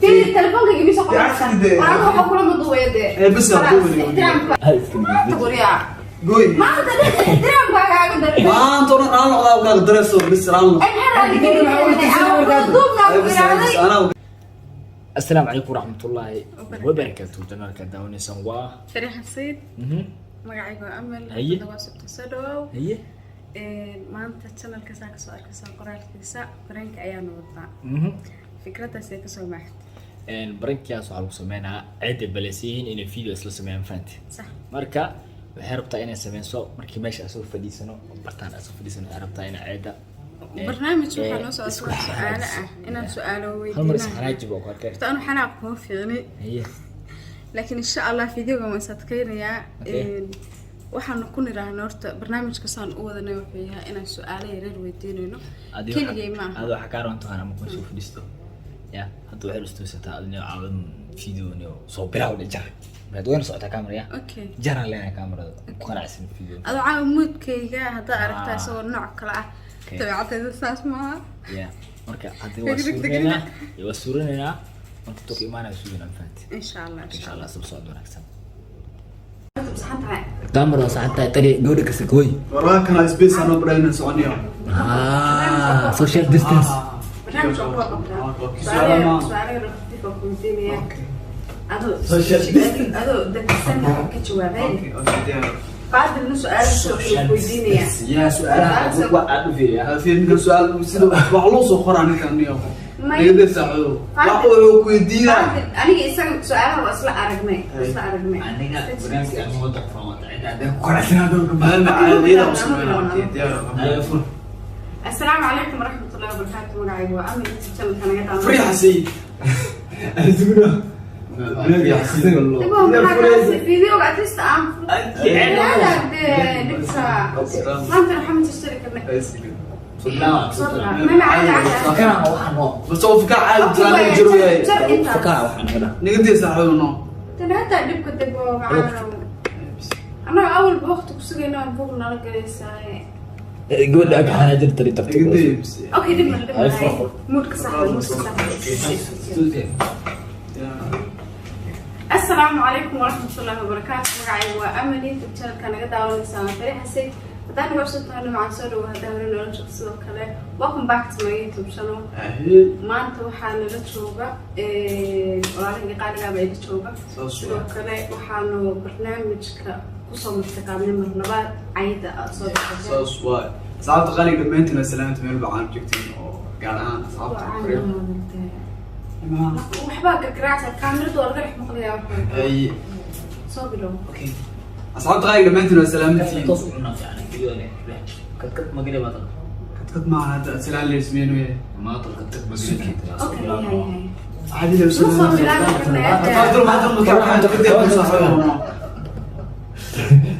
Fiiri, telefonkayga imise qoranaysaa? Dee. Waa aniga waxaa kula maduubaya dee. Ee, bas yaa duubaya. Ixtiraamka. Ha iska dhigin. Guryaa. Goy. Maanta dhan ixtiraamkaagaaga daray. Maanta oo dhan aan noqdaa kaaga dareeso bis aan noqdo. Ay, maxaa raali gelin? Duubnaa ku iraaday. Anaa. Asalaamu calaykum waraxmatullaahi wabarakaatu. Channelka daawanaysaan waa Fariixa Sayid. Magacayga waa Amal. Haye. Hadda waa sabta, soo dhawow. Haye. Maanta channelka saa kasoo arkaysaa qoraalkiisa, prank ayaanu wadnaa. Fikradaas ay kasoo maaxday. Prankigaas waxaa lagu sameynaa cidda baleysiyihiin inay video isla sameeyaan, fahanti? Sax. Marka waxay rabtaa inay sameyso markii meesha asoo fadhiisano, bartaan asoo fadhiisano, waxay rabtaa inay cidda Barnaamij waxaa noo socda isku su'aalo xanaajiso. ah, inaan su'aalo Hal mar weydiinaa. isxanaaji baa ku arkay. Horta anu xanaaq kuma fiicni, Haye. laakiin insha Allah videoga waan is adkeynayaa. Okay. Waxaanu ku niraahna horta barnaamijka saan u wadanay wuxuu yahay inaan su'aalo yaryar weydiinayno. Adi. Keligay maaha. Adi waxaa kaa rabaa intaan ama soo fadhiisto ya hadda waxay istuusataa adina caawan video ni soo bilaw dhe jar maad wayna socotaa camera ya. Okay. Jaraan leenahay camerada ku qanacsan video. Adoo caawa moodkayga haddaa aragtaa Ah. isagoo nooc kale ah. Okay. Dabeecadayda saas maaha. Ya, marka hadda waa Degdeg. suurinaynaa, waa suurinaynaa marka toka imaanaya sugina, fahanti? Insha Allah. Insha Allah, soo socod wanaagsan. Saxan tahay. Camera saxan tahay, tali gabadha kasta gooy. Waraa kana space aan badhayna soconyo. Ah, social distance. Barnaamij oo kula qabtaa. Su'aalo ma. Su'aalo yar oo khafiif oo ku weydiinaya. Adoo Social distance. adoo dadsan ka jawaabay. Okay, diyaar. Faadilna su'aalo soo kala weydiinaya. Ya, su'aalaha waa aad u fiiriya. Fiir, ninkan su'aal sida wax loo soo qoraa ninkan niyo. May- Nigada saaxiibo. Wax uu ku weydiinaa. Faadil, aniga isaga su'aalaha waa isla aragnay. Isla aragnay. Aniga barnaamijka aan wada qofaan cidda hadee ku qanacsanaa doonka. Hal caadiyada u sameynaa. Okay, diyaar. Ayo, fur. Asalaamu calaykum waraxmatullahi wabarakaatu. Magacaygu waa Amal, YouTube channelka naga daawan. Fariixa Sayid. Sugno. Digo, maxaa kaasi videoga at least aan hada dee dhibta. Maanta waxaa ma tirtiri karnay. Soo bilaab. Mama, caadi caadi. Kana waxaan noo. Bas oo fikra caadi jiraan jiro yahay. Jar intaas. Fakaa waxaan naga. Nigada saaxiibo no. Tan hataa dhibka dego macaan. Annaga awalba waqti ku sugayna aan buug nala galaysaa. Gabadha ag xanaa jirta tartiib. Nigada bas. Okay, dhib ma dhib Ay, ma. fur. Moodka saxda, moodka saxda. Asalaamu calaykum waraxmatullaahi wabarakaatu. Magacaygu waa Amali, YouTube channelka naga daawanaysaa waa Fariixa Sayid. Haddaan naga cusub tahay macaan, soo dhawo. Haddaan hore noola joogto, sidoo kale welcome back to my YouTube channel. Maanta waxaa nala jooga walaalahayga qaaligaaba ila jooga. Saas sidoo waa. Kale waxaanu barnaamijka kusoo martiqaadnay mar labaad cayda aada soo baxatay. Saas waay. Asxaabta qaaliga dhammaantiin waa salaamta meel bacaan joogtiin oo gaar ahaan asxaabta Fariixa. Waxbaa gargaraacsa, kaamiradu waa laga dhex maqlayaa wuxuu. Ay. Soo bilow. Okay. Asxaabta qaaliga dhammaantiin waa salaamtiin. Toos u cunaa fiican video ne. Kad magale badan. Kadkad maaha, hadda salaan leesmeen weeye. Maanta kad magale. Okay, hay hay. Caadi loo Ma soo salaamay. bilaabi karnaa. Fadl ma hadda ma ka saaxiibo.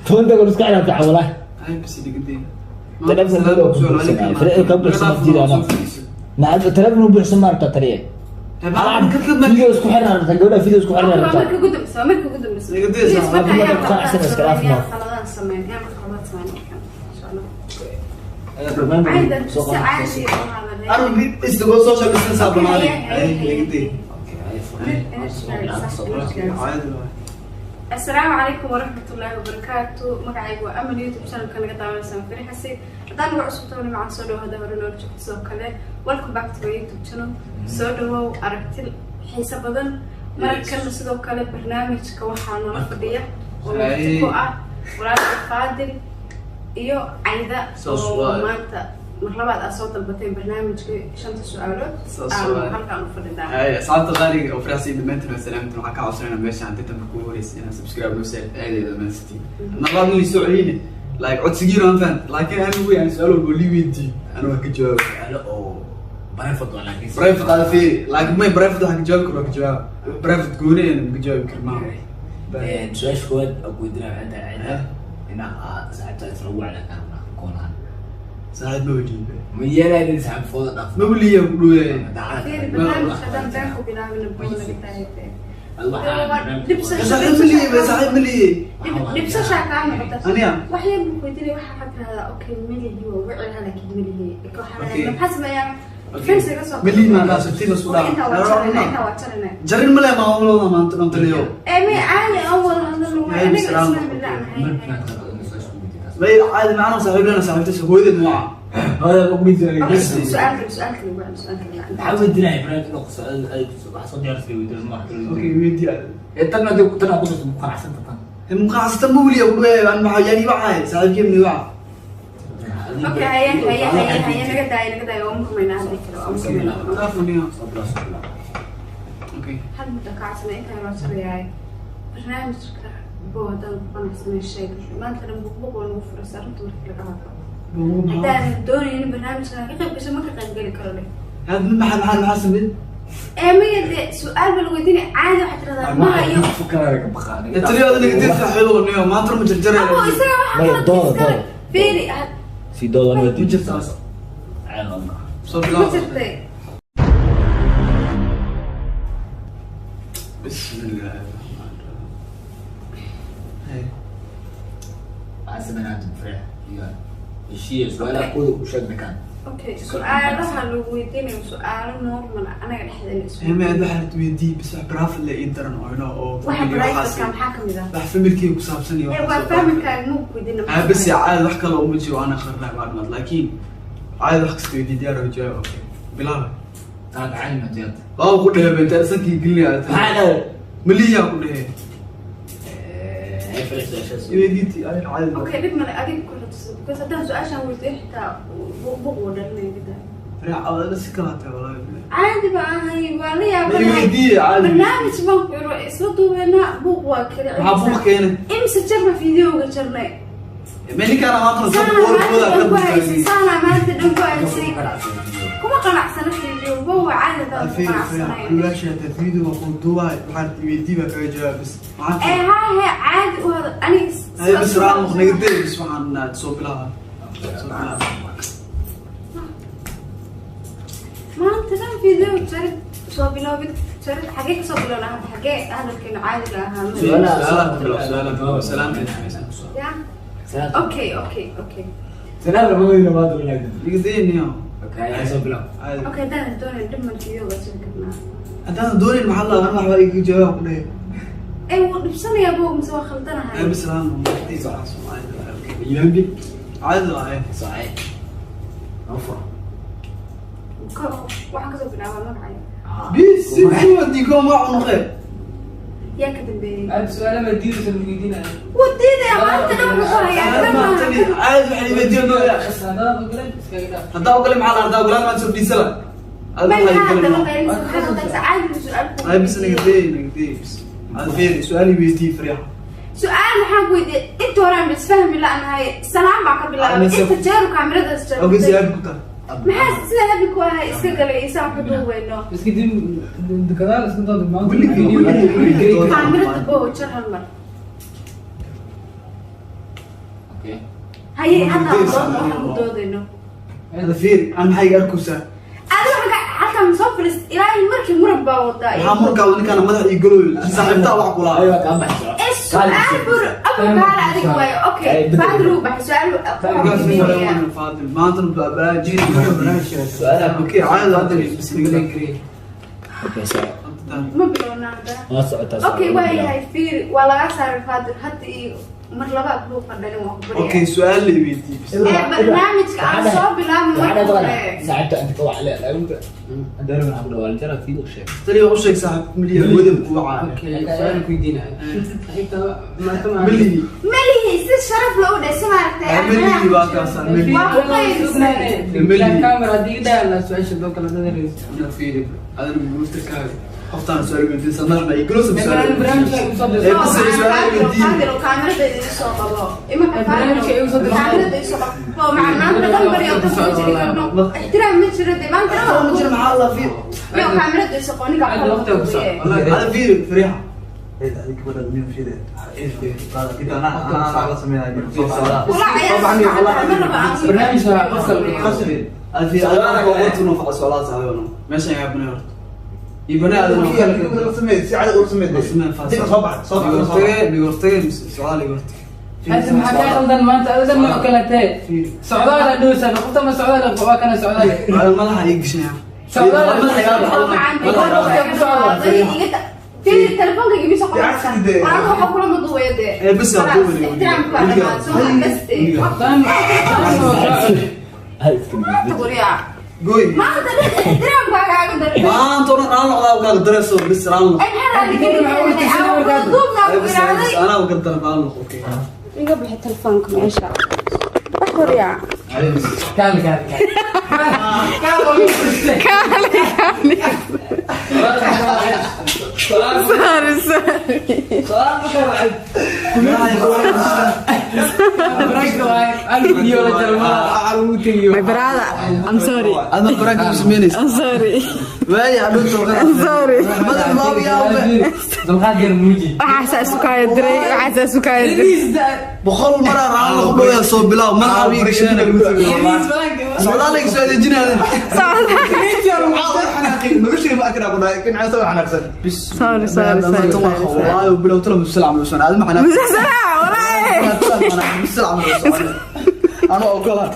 Toban daqiiqo iska ciyaarta walaa. Ay, bas nigada. Telefoon loo buuxsanaa. Telefoon ka buuxsan jira ana. Ma telefoon buuxsan ma rabtaa taliye? Video isku xiran rabtaa, gabadha video isku xiran Waa rabtaa. marka ugu dambeysa, waa marka ugu dambeysa. Naga daysa. Please, marka Waa ayaa marka qanacsan iska dhaaf ayaa ma. qaladaan sameyn, ayaa marka qaladaad sameyn markan, insha Allah. Cayda Soo si qanacsan. caadi ah u hadalay. Arun istigo social distance abanaadi. Ay, nigada. Caadi waay. Asalaamu calaykum waraxmatullaahi wabarakaatu. Magacaygu waa Amal, YouTube channelka naga daawanaysaa Fariixa Sayid. Haddaan naga cusub tahay macaan, soo dhawo. Haddaan hore noola joogto, sidoo kale welcome back to my YouTube channel. Soo dhawow, aragti xiiso badan markan. Sidoo kale barnaamijka waxaa noola fadhiya oo marti ku ah walaalka Faadil iyo Cayda Saas oo waay. maanta mar labaad aad soo dalbateen barnaamijka shanta su-aalood. Saas aan waay. halkaan u fadhinaa. Ay, asxaabta qaaliga oo Fariixa Sayid dhammaantiin waa salaamtiin. Waxaan ka codsanayna meesha hanti dambe kugu horeysa inaad subscribe noo saartid, aad iyo dhammaantiin. Naqaad in soo celiyne. Like codsigiina waan fahan. Laakiin anigu way aan su'aal walba lii weydiiyo. Anigu waan ka jawaab. Su'aalo oo private waa, laakiin Private aad fiiri. Laakiin may private waxaan ka jawaabi karo waa ka jawaab. Private gooni aan ka jawaabi karmaa. Su-aasha koowaad oo ku weydiinaya waxay tahay cida inaa aad saaxiibta isla wacda karna koonahan. Saaxiib ma weliibe. Ma yeelayn saaxiib fooda dhaaf. Ma weliya ku dhowyahay. Fiiri, barnaamijka haddaan been ku bilaabina buu naga tahay. Saaxiib ma liibe, saaxiib ma liiye. Dhibsashaa kaa noqota. Aniga? Wax yar buu weydiinaya, waxaa waxaad tirahdaa okay, melihi waa wici lahaa laakiin melihi. Okay. Maxaa sameeyaa? Fence iga soo Malihi maa dhaas tii soo Okay, intaa waa jarinaa, dhaaf. intaa waa jarinaa. Jarin male ma wada maanta dhan taliyo. Ee, may caadi aan wada hadalno, waa Ay, anaga salaam. isfahmi la'nahay. Bay caadi macna saaxiib lana saaxiibtiisa hooyadeed ma waca. Okay, su'aal kale, su'aal kale, waa su'aal kale. Maxaa weydiinaya barnaamij inuu qosol wax soo diyaarsaday weydiin ma Okay, weydii. Ee tan hadii tan ku soo qanacsanta tan. Muqaasata ma weliya ku dhahay aan maxaa yani waxa saaxiibkii ni waca. Okay, haye, haye, haye, haye, naga daaya, naga daaya, waa murmaynaa hadii kale, waa murmaynaa. Taafuniyo. Okay. Hal muddo ka codsanay, intaan waa jarayaay. Barnaamijka boo haddaan ku qanacsanay sheeg. Maanta dhan buuq buuq waa nagu furaysaa, runta markii laga hadlo. Haddaanan doonaynin barnaamijkan ka qayb gasho, ma ka qayb geli karo leh. هذا maxaa maxaa maxaa sameeyay? Ee, maya dee su'aal baa lagu weydiinaya, caadi waxaad tiraahdaa, ma hayo. Taliyo adiga dib saaxiibo niyo maanta ma jarjaray. Abo, isaga waxaa Maya, kala dooda, iskale. dooda. Fiiri, Si doodan Ma jirtaa. Soo ma bilaab. jirtay. Bismillaahi rahmaani rahiim. Hey. Okay, su'aalaha lagu weydiinayo su'aalo normal ah, anaga dhexdeena isku Hema aad waxaad weydii bas wax private la ii daran oo ino oo waxa family waxaas private-ka maxaa ka mid ah? wax familkii ku saabsan iyo Ee, waxaas waa oo family-kaaga ma ku weydiina, ah maxaa bas ka mid ah? caadi wax kale uma jiro ana qarnaa macluumaad laakiin caadi wax kasta weydii diyaar oo jawaab. Okay, bilaab. Waa ku dhehe inta sankii gelinaya maliya ku dhehe weydii ay caadi. Okay, dhib male, adiga ku xigto, because haddaan su'aashaan weydiiyo xitaa buuq buuq wuu dhalinaya gudaha. Raac wada si kala tahay wallahi. Caadi ba ahay, waa la Ma yaabanahay. weydii caadi. Barnaamij baan ku iro isla duubeynaa, buuq waa kala Maxaa buuq keenay? Imse jarna videoga jarnay. Meninkaana maanta Saana sab maanta warkooda dhan ku ka haysay, saana maanta dhan ku haysay. Kuma qanacsana video, waa waa caadi haddaan ku qanacsanayn. Ee, haa, hee, caadi u hadal, aniga maanta dhan video jarid soo biloobid jarid, xagee kasoo bilowna hadda, xagee hadalkeenu caadiga ahaa? Ya, okay, okay, okay. Okay, haddaan doonayn dhib mal video waa jiri karnaa. Haddaan doonayn maxaa la waxba iga jawaab ku dhahay. Ee, wuu dhibsanayaa boog mise waa khaldanahay? Caadi waaye. Waxaan kasoo bilaabaa magacay. Bis si diiko ma cunuqe. Yaa ka dambeeyey? Aad su'aalo ma diidaysa lagu weydiinayo. Wuu diidaya maanta dhan wuxuu ku hayaa kan maaha. Caadi waxa weydiin doonaa. Haddaan ogoleen iskaga dhaaf. Haddaa ogole maxaa la haddaa ogolaan maan soo dhiisala. Ma maxaa daba qaylinaysa, maxaa qaldaysa? Caadi buu su'aal ku Ay bis naga weydiiyey. day naga day bis. Aad fiiri su'aal i weydii Fariixa. Su'aal maxaan ku weydiiyey? Inta hore aan isfahmi la'nahay, salaam baa ka bilaabay. Mise- Inta jeeru kaamiradaas Oge jartay. siyaab ku tahay. Maxaa sida habi ku ahay iska galay isaan ku duubayno? Iska dib gadaal iska doonta maanta. Weli- Kaamirada boo jar hal mar. Haye, hadda aan doodno, waxaan ku doodayno. Hada fiiri aan maxay iga arkaysaa? Adiga waxaa halkan soo fadhiis ilaahay markii muran baa wadaa. Maxaa murkaa ninkaan madax ii galooyo saaxiibtaa wax kula. Ee, su'aal bur abu kaala adiga waayo. Okay, Faadil wuu baxay, su'aal waxaan ku weydiinayaa. Faadil maanta baajiin. Okay, caadi hadda bis naga day. Ma bilownaa hadda? Okay, waa yahay, fiiri, waa laga saaray Faadil hadda iyo mar labaad buuqa dhalin waa ku baryaa. Okay, su'aal la weydiiyey bis. Ee, barnaamijka aan soo bilaabno marka hore. Tani waa u sheeg saaxiib miliya wadam ku wacaa. Okay, su'aal ku weydiinayo. Saaxiibta maanta ma Miliyi. Malihi si sharaf loo dheh, si maaragtay Miliyi waa kaasa miliyi. Waa ku qaylisay. Camera haddii iga dhayaa su'aasha doo kala dadaraysa. Ana fiiri adana minister-kaaga qoftaan su'aal weydiinsa madax ma ii galoosa su'aal. Barnaamijka igu soo dirtay. Ee, bas su'aal weydiin. Faadil, kaamirada idin soo qabo. Imanka Barnaamijka igu soo dirtay. kaamirada idin soo qabo. Oo macna maanta dhan bari oo dadka jiri karno. Ixtiraam ma jiro dee maanta dhan Ma jiro maxaa la fiiri. Yo, kaamirada isoo qabo, ninka Aad waqtiga ku socdo. Wallahi hada fiiri Fariixa. Walaa ayaa ma raba aan Barnaamijka qosol Hada fiiri adana waqti noo faqa su'aalaha saaxiibano. Meeshan ayaa banay horta. Ii banay adana. Iga hortagee su'aal iga hortagee. Hadda maxaa kaa qaldan maanta adiga ma ogolatee? Socdaal aad dhowsaa, qofta ma socdaal waa kana socdaal. Madaxa ii gashanaya. Fiiri telefoonka imise qoraysa. Aniga waxaa kula maduwaya dee. Ee, bas yaa Khalaas, duubay. ixtiraamka waa dhammaan, soo ma bas dee. Hay iska Maanta guryaa. Goy. Maanta dhan ixtiraamkaa kaaga daray. Maanta oo dhan aan noqdaa kaaga dareeso bis aan noqdo. Ay, maxaa raali gelin keenay? Aan duubnaa ku Bas iraaday. anaa ka daran aan noqdo. Iga bixi telefoonka meesha. Wax guryaa. Kaal kaal kaal kaal. Kaali, kaali. Sorry, sorry. Prank waay. Al video la jarmada lagu tegiyo. My brother, I'm sorry. Adna prank ku sameynaysa. I'm sorry. Waaya dhunto. I'm sorry. Madax baabiyaa. Dulqaad yar muuji. Waxaasaa isu kaaya diray. Waxaasaa isu kaaya diray. 100 mar aan noqdo yaa soo bilaw madaxa wiiga sheena. Socdaal ay soo dejinayaan. Bis. Sorry, sorry, sorry, sorry. Wallahi bilaw tala musallam musallam. Aad ma xanaaq. Musalsala, walaahi. Musallam musallam. Anoo ogolaan.